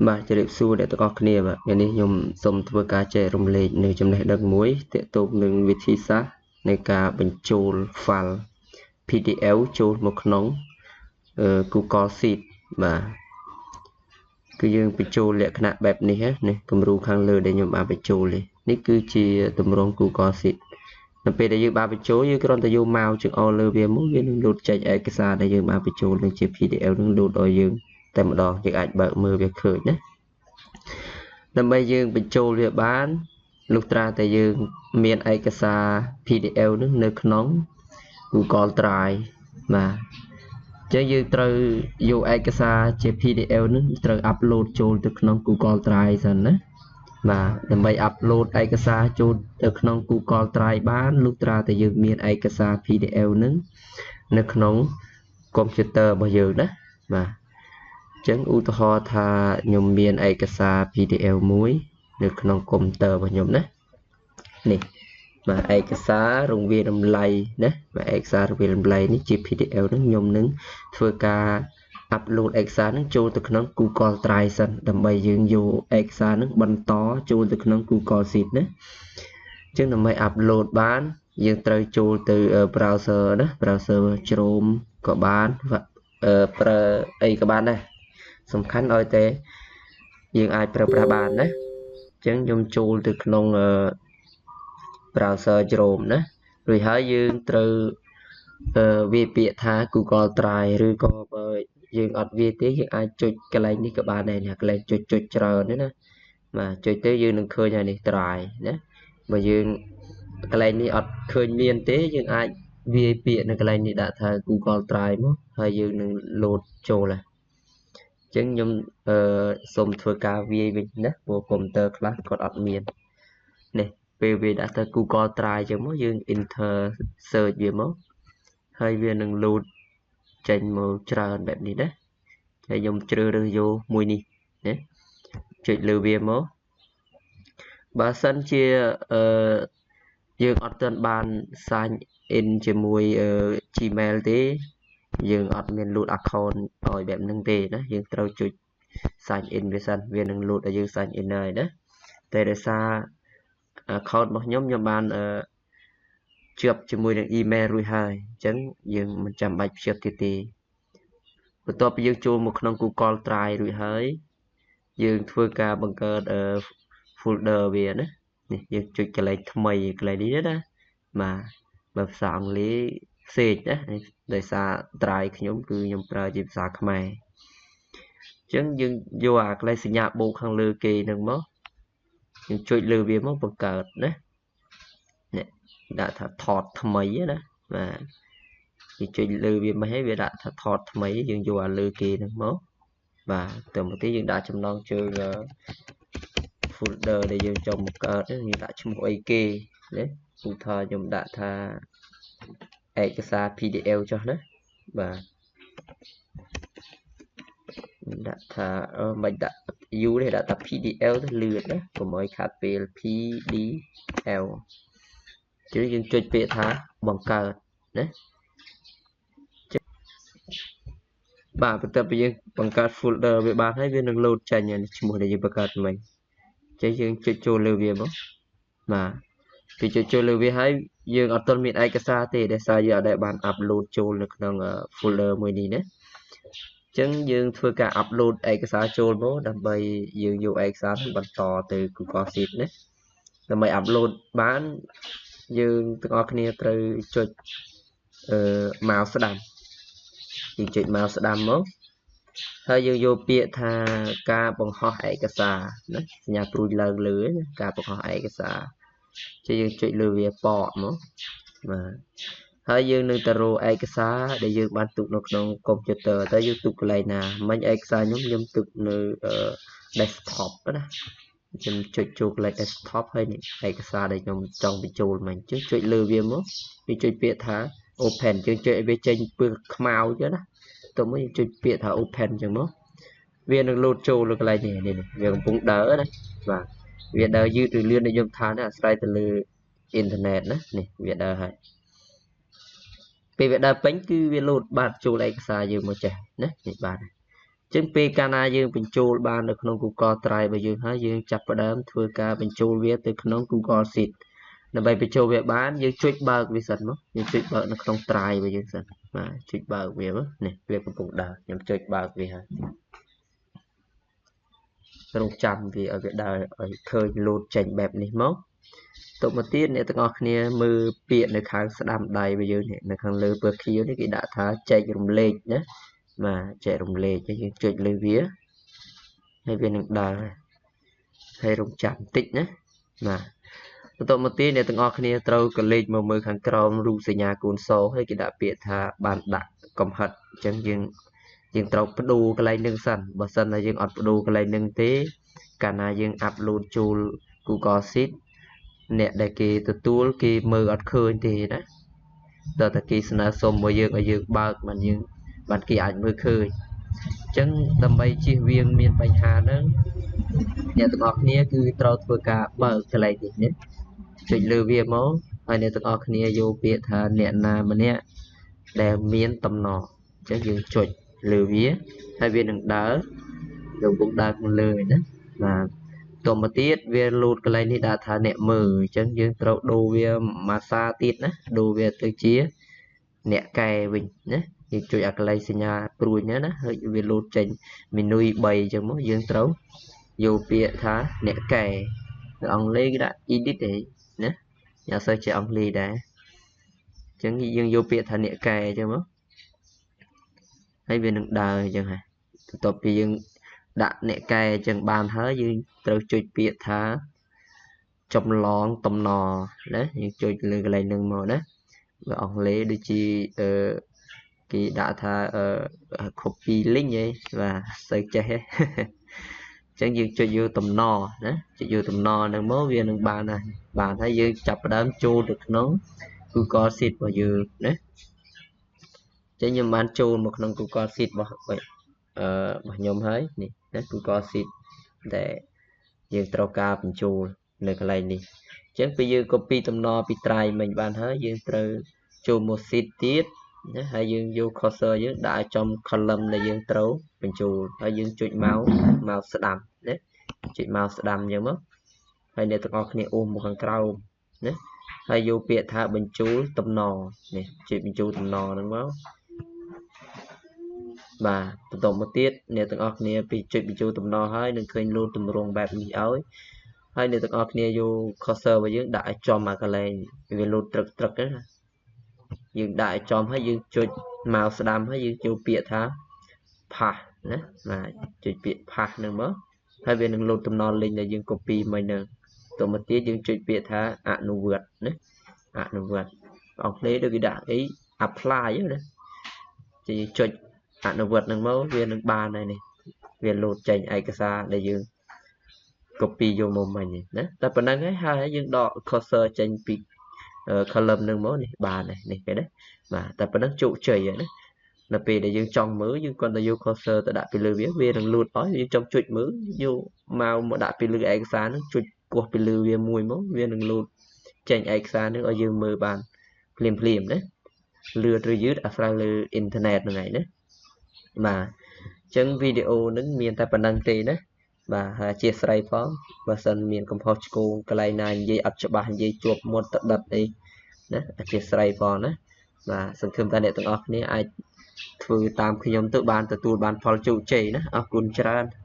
បាទជម្រាបសួរអ្នកទាំងអស់គ្នាបាទថ្ងៃនេះខ្ញុំសូមធ្វើការចែករំលែកនៅចំណេះដឹងមួយទាក់ទងនឹងវិធីសាស្ត្រនៃការបញ្ចូល file PDF ចូលមកក្នុង Google Sheet បាទគឺយើងបញ្ចូលលក្ខណៈបែបនេះណាគំរូខាងលើដែលខ្ញុំបានបញ្ចូលនេះគឺជាទម្រង់ Google Sheet នៅពេលដែលយើងបានបញ្ចូលយើងគ្រាន់តែយកម៉ៅចង្អុលលើវាមកវានឹងលោតចេញឯកសារដែលយើងបានបញ្ចូលនឹងជា PDF នឹងលោតឲ្យយើងតែម្ដងយើងអាចបើកមើលវាឃើញណាដើម្បីយើងបញ្ចូលវាបានលុះត្រាតែយើងមានឯកសារ PDF នឹងនៅក្នុង Google Drive បាទអញ្ចឹងយើងត្រូវយកឯកសារជា PDF នឹងត្រូវ upload ចូលទៅក្នុង Google Drive សិនណាបាទដើម្បី upload ឯកសារចូលទៅក្នុង Google Drive បានលុះត្រាតែយើងមានឯកសារ PDF នឹងនៅក្នុងកុំព្យូទ័ររបស់យើងណាបាទអញ្ចឹងឧទាហរណ៍ថាខ្ញុំមានឯកសារ PDF មួយនៅក្នុងកុំព្យូទ័ររបស់ខ្ញុំណានេះបាទឯកសាររង្វាលតម្លៃណាបាទឯកសាររង្វាលតម្លៃនេះជា PDF ហ្នឹងខ្ញុំនឹងធ្វើការ upload ឯកសារហ្នឹងចូលទៅក្នុង Google Drive សិនដើម្បីយើងយកឯកសារហ្នឹងបន្តចូលទៅក្នុង Google Sheet ណាអញ្ចឹងដើម្បី upload បានយើងត្រូវចូលទៅ browser ណា browser Chrome ក៏បានប្រើអីក៏បានដែរសំខាន់ឲ្យតែយើងអាចប្រើប្រាស់បានណាអញ្ចឹងខ្ញុំចូលទៅក្នុង browser Chrome ណារួចហើយយើងត្រូវវាពាក្យថា Google Drive ឬក៏បើយើងអត់វាទេយើងអាចចុចកន្លែងនេះក៏បានដែរណាកន្លែងចុចចុចច្រើននេះណាបាទចុចទៅយើងនឹងឃើញហើយនេះ Drive ណាបើយើងកន្លែងនេះអត់ឃើញមានទេយើងអាចវាយពាក្យនៅកន្លែងនេះដាក់ថា Google Drive មកហើយយើងនឹង load ចូលហើយអញ្ចឹងខ្ញុំអឺសូមធ្វើការវាយវិញណាព្រោះកុំព្យូទ័រខ្លះគាត់អត់មាននេះពេលវាដាក់ទៅ Google Drive អញ្ចឹងមកយើង enter search វាមកហើយវានឹង load ចេញមកច្រើនបែបនេះណាហើយខ្ញុំជ្រើសរើសយកមួយនេះណាចុចលើវាមកបើសិនជាអឺយើងអត់ទាន់បាន sign in ជាមួយ Gmail ទេយើងអត់មាន load account ឲ្យបែបហ្នឹងទេណាយើងត្រូវចុច sign in វាសិនវានឹង load ឲ្យយើង sign in ហើយណាតែដោយសារ account របស់ខ្ញុំខ្ញុំបានអឺជាប់ជាមួយនឹង email រួចហើយអញ្ចឹងយើងមិនចាំបាច់ភ្ជាប់ទៀតទេបន្ទាប់ពីយើងចូលមកក្នុង Google Drive រួចហើយយើងធ្វើការបង្កើត folder វាណានេះយើងចុចកន្លែងថ្មីកន្លែងនេះណាបាទបើភាសាអង់គ្លេសផ្សេងណាដោយសារ Drive ខ្ញុំគឺខ្ញុំប្រើជាភាសាខ្មែរអញ្ចឹងយើងយកអាកន្លែងសញ្ញាបូកខាងលើគេនឹងមកយើងចុចលើវាមកបង្កើតណានេះដាក់ថាថតថ្មីណាបាទយើងចុចលើវាមកហើយវាដាក់ថាថតថ្មីយើងយកអាលើគេនឹងមកបាទទៅមកទៀតយើងដាក់ចំណងជើង folder ដែលយើងចង់បង្កើតយើងដាក់ឈ្មោះអីគេណាឧទាហរណ៍ខ្ញុំដាក់ថាឯកសារ PDF ចុះណាបាទដាក់ថាមិនដាក់ U ទេដាក់ថា PDF ទៅលឿនណាកុំឲ្យខាតពេល PDF ជឿយើងចុចពាក្យថាបង្កើតណាបាទបន្ទាប់ពីយើងបង្កើត folder វាបានហើយវានឹង load ចេញឈ្មោះដែលយើងបង្កើតមិញចេះយើងចុចចូលលើវាមកបាទពេលចុចចូលលើវាហើយយើងអត់ទាន់មានឯកសារទេដោយសារយើងអត់ដែលបាន upload ចូលនៅក្នុង folder មួយនេះណាអញ្ចឹងយើងធ្វើការ upload ឯកសារចូលមកដើម្បីយើងយកឯកសារនោះបន្តទៅ Google Sheet ណាដើម្បី upload បានយើងទាំងអស់គ្នាត្រូវចុចអឺ mouse ស្ដាំយើងចុច mouse ស្ដាំមកហើយយើងយកពាក្យថាការបង្ហោះឯកសារណាសញ្ញាព្រួយឡើងលើណាការបង្ហោះឯកសារជាយើងចុចលើវាប៉កមកបាទហើយយើងនឹងទៅរកឯកសារដែលយើងបានទុកនៅក្នុងកុំព្យូទ័រតើយើងទុកកន្លែងណាមិញឯកសារខ្ញុំខ្ញុំទុកនៅ desktop ណាខ្ញុំចុចចូលកន្លែង desktop ហើយនេះឯកសារដែលខ្ញុំចង់បញ្ចូលមិញចុចចុចលើវាមកវាចុចពាក្យថា open យើងចុចឲ្យវាចេញពើខ្មៅចឹងណាទៅមកយើងចុចពាក្យថា open ចឹងមកវានឹងលោតចូលលើកន្លែងនេះនេះវាកំពុងដើរណាបាទវាដើរយឺតឬលឿនដូចខ្ញុំថានេះអាស្រ័យទៅលើអ៊ីនធឺណិតណានេះវាដើរហើយពេលវាដើរពេញគឺវាលោតបាទចូលឯកសារយើងមកចេះណានេះបាទអញ្ ចឹងពេលកាលណាយើងបញ្ចូលបាននៅក្នុង Google Drive របស់យើងហើយយើងចាប់ផ្ដើមធ្វើការបញ្ចូលវាទៅក្នុង Google Sheet ដើម្បីបញ្ចូលវាបានយើងចុចបើកវាសិនមកយើងចុចបើកនៅក្នុង Drive របស់យើងសិនបាទចុចបើកវាមកនេះវាកំពុងដើរខ្ញុំចុចបើកវាហើយរងចាំវាឲ្យវាដើរឲ្យឃើញលោតចេញបែបនេះមកទៅមកទៀតអ្នកទាំងអស់គ្នាមើលពាក្យនៅខាងស្ដាំដៃរបស់យើងនេះនៅខាងលើពណ៌ខៀវនេះគេដាក់ថាចែករំលែកណាបាទចែករំលែកយើងចុចលើវាហើយវានឹងដើរហើយរងចាំបន្តិចណាបាទបន្តមកទៀតអ្នកទាំងអស់គ្នាត្រូវកលេចមកមើលខាងក្រោមរូបសញ្ញាកូនសហើយគេដាក់ពាក្យថាបានដាក់កំហិតអញ្ចឹងយើងត្រូវបដូរកន្លែងនឹងសិនបើសិនតែយើងអត់បដូរកន្លែងនឹងទេកាលណាយើងអាប់ឡូតចូល Google Sheet អ្នកដែលគេទទួលគេមើលអត់ឃើញទេណាដល់តែគេស្នើសុំមកយើងឲ្យយើងបើកបានយើងបានគេអាចមើលឃើញអញ្ចឹងដើម្បីជៀសវាងមានបញ្ហាហ្នឹងអ្នកទាំងអស់គ្នាគឺត្រូវធ្វើការបើកកន្លែងនេះណាចុចលើវាមកហើយអ្នកទាំងអស់គ្នាយកពាក្យថាអ្នកណាម្នាក់ដែលមានតំណអញ្ចឹងយើងចុចលើវាហើយវានឹងដើរកំពុងដើរខាងលើណាបាទតមកទៀតវាលោតកន្លែងនេះដាក់ថាអ្នកមើលអញ្ចឹងយើងត្រូវដូរវាមួយសារទៀតណាដូរវាទៅជាអ្នកកែវិញណាយើងចុចអាកន្លែងសញ្ញាព្រួយហ្នឹងណាហើយវាលោតចេញមេនុយ3អញ្ចឹងមកយើងត្រូវយកពាក្យថាអ្នកកែនៅអង់គ្លេសគេដាក់ edit ទេណាញ៉ាំសូវជាអង់គ្លេសដែរអញ្ចឹងយើងយកពាក្យថាអ្នកកែអញ្ចឹងមកហើយវានឹងដើរអញ្ចឹងហើយបន្ទាប់ពីយើងដាក់អ្នកកែអញ្ចឹងបានហើយយើងត្រូវចុចពាក្យថាចម្លងតំណណាយើងចុចលើកន្លែងហ្នឹងមកណាបើអង់គ្លេសដូចជាគេដាក់ថា copy link ឯងបាទសូវចេះទេអញ្ចឹងយើងចុចយកតំណណាចុចយកតំណហ្នឹងមកវានឹងបានហើយបានហើយយើងចាប់ផ្ដើមចូលទៅក្នុង Google Sheet របស់យើងណាអញ្ចឹងខ្ញុំបានចូលមកក្នុង Google Sheet របស់ខ្ញុំហើយនេះណា Google Sheet ដែលយើងត្រូវការបញ្ចូលនៅកន្លែងនេះអញ្ចឹងពេលយើង copy តំណពី Drive មិញបានហើយយើងត្រូវចូលមក Sheet ទៀតណាហើយយើងយក cursor យើងដាក់ឲ្យចំ column ដែលយើងត្រូវបញ្ចូលហើយយើងចុចមកស្ដាំណាចុចមកស្ដាំអញ្ចឹងមកហើយអ្នកទាំងអស់គ្នាអូសមកខាងក្រោមណាហើយយកពាក្យថាបញ្ចូលតំណនេះចុចបញ្ចូលតំណហ្នឹងមកបាទបន្តមកទៀតអ្នកទាំងអស់គ្នាពីចុចបញ្ចូលតំណហើយនឹងឃើញលោតទម្រង់បែបនេះឲ្យហើយអ្នកទាំងអស់គ្នាយក cursor របស់យើងដាក់ឲ្យចំអាកន្លែងវាលោតត្រឹកត្រឹកណាយើងដាក់ឲ្យចំហើយយើងចុចមកស្ដាំហើយយើងចូលពាក្យថា paste ណាបាទចុចពាក្យ paste ហ្នឹងមកហើយវានឹងលោតតំណ link ដែលយើង copy មិញហ្នឹងទៅមកទៀតយើងចុចពាក្យថាអនុវត្តណាអនុវត្តអង់គ្លេសដូចគេដាក់អី apply ណាយើងចុចអនុវត្តហ្នឹងមកវានឹងបានហើយនេះវាលោតចេញឯកសារដែលយើង copy យកមកមិញណាតែប៉ុណ្្នឹងហើយហើយយើងដក cursor ចេញពី column នឹងមកនេះបានហើយនេះគេណាបាទតែប៉ុណ្្នឹងជោគជ័យហើយណានៅពេលដែលយើងចង់មើលយើងគ្រាន់តែយក cursor ទៅដាក់ពីលើវាវានឹងលោតឲ្យយើងចង់ចុចមើលយកមកដាក់ពីលើឯកសារហ្នឹងចុចគោះពីលើវាមួយមកវានឹងលោតចេញឯកសារហ្នឹងឲ្យយើងមើលបានភ្លាមភ្លាមណាលឿនឬយឺតអាស្រ័យលើអ៊ីនធឺណិតហ្នឹងឯងណាបាទអញ្ចឹងវីដេអូហ្នឹងមានតែប៉ុណ្្នឹងទេណាបាទហើយអធិស្ឋានផងបើសិនមានកំហុសឆ្គងកន្លែងណានិយាយអត់ច្បាស់និយាយជាប់មាត់តដិតអីណាអធិស្ឋានផងណាបាទសង្ឃឹមថាអ្នកទាំងអស់គ្នាអាចធ្វើតាមខ្ញុំទៅបានទទួលបានផលជោគជ័យណាអរគុណច្រើន។